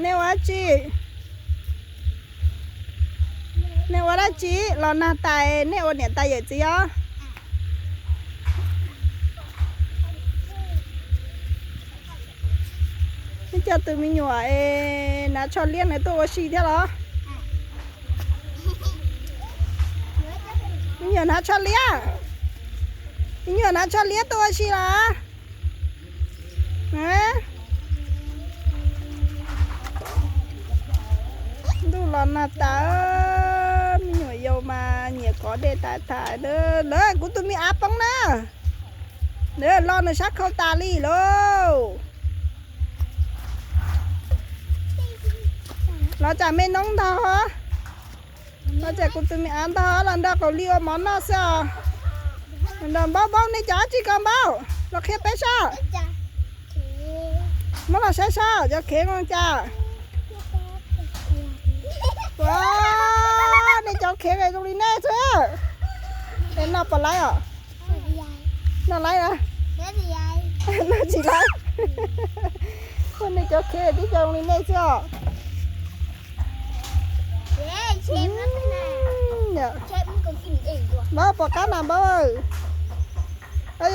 Nej ua dab tsi? Nej ua dab tsi los nag tais, nej ua niam tais yawm txiv os? Nej coj tus me nyuam es hnav tsho liab ntawd tuaj ua si thiab los? Me nyuam hnav tsho liab, me nyuam hnav tsho liab tuaj ua si los? Ntuj los nag tas, me nyuam yaus mas nyiam kov dej tas tas. Lawv, kuv tus me av poob na. Lawv, lo nws sab khau tas li lauj. Los tsam me noob ntog, los tsam kuv tus me av ntog los nrog Qaum Lis ua mov noj xwb os. Nrog Npaub, Npaub, nej cov dab tsi ko Npaub? Los qhia peb saib. Muab los saib saib cov khev zoo cas. Ua, nej cov khev zoo li nej xwb. Es noj puas laib os? Noj laib a? Noj tsis laib. Ua, nej cov khev tib co zoo li nej xwb os. Npaub, pom qab na Npaub.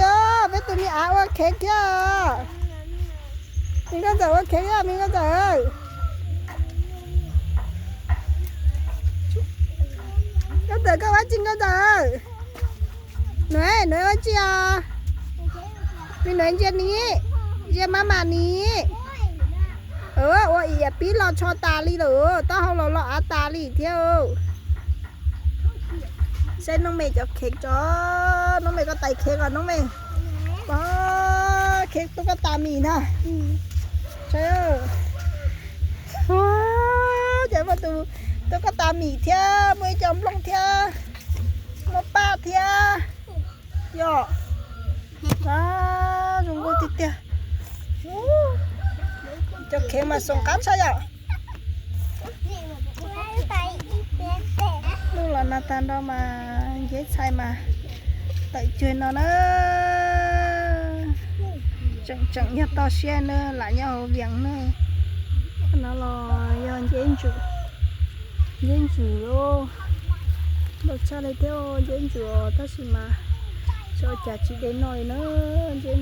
Yog peb tus me av ua khev kiag. Me Nkauj Ntxawm ua khev kiag, me Nkauj Ntxawm. Nkauj Ntxawm, koj ua dab tsi Nkauj Ntxawm? Nuv, Nuv ua dab tsi os? Me Nuv ntsia ni, ntsia maj mam ni. Ua ib yam pib los tsho tas li lawm, taub hau los los av tas li thiab. Saib noob me cov khev tso, noob me koj tais khev os noob me. Pom khev tub koj tas mis na. Ces muaj tus tub koj tas mis thiab, muaj ib co nplooj thiab, muaj paj thiab. Yog, zoo nkauj tiag tiag. Cov khev mas zoo qab tshaj yom. Ntuj los nag tag nrho mas nceb txhais mas tawm cuag no na. Tseem tseem yog toj siab na, lam nyob hauv Vias na. No los yog nceb ntsws, nceb ntsws ntau tshaj li thiab, nceb ntsws tab sis mas tsis ua cas tsis de noj li na, nceb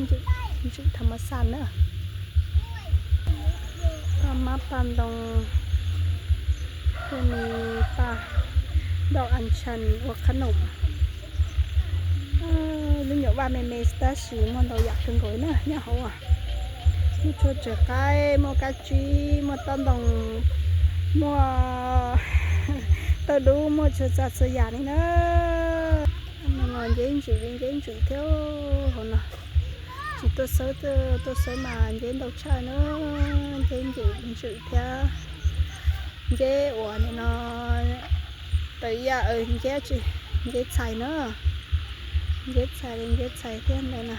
ntsws tham mas xaj na. Paj mab paj ntoo, thiab me paj ntaub a ntshas ua qhab noom. Lub nyuam vaj me me tab sis muaj ntau yam kawg nkaus na nyob hauv. Muaj tshuaj tsaws qaib, muaj kab tsib, muaj taub ntoo, muaj tawj dub, muaj txhua tsav txhua yam li na. No los nceb ntsws li nceb ntsws thiab hauv no. Tsis tuaj xawb, tuaj xawb mas nceb ntau tshaj na. Nceb ntsws thiab nceb uas nim no tawm yam nceb tsi, nceb txhais na. Nceb txhais li nceb txhais thiab ntawd na.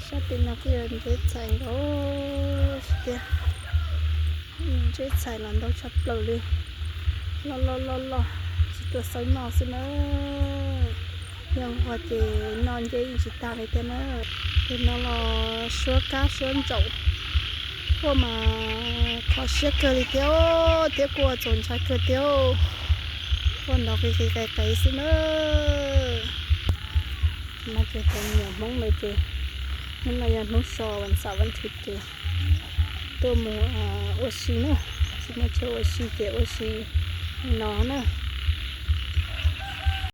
Sab tim no kuj yog nceb txhais nkaus tiag. Nceb txhais los ntau tshaj plaws li. Loj loj loj loj, tsis tuaj xawb noj xwb na. Yog nqua ces noj nceb yeej tsis tag li thiab na. Tus no los suab kab suab ntsaum, kuj mas kho siab kawg li thiab, thiab kuj ua txaus ntshai kawg thiab. Kuj ntov qis qis qis qis xwb na. No ces tus me nyuam Hmoob ntawd ces hnub no yog hnub so vas xaum vas thwv ces tuaj mus ua si na, tsis muaj chaw ua si ces ua si no na.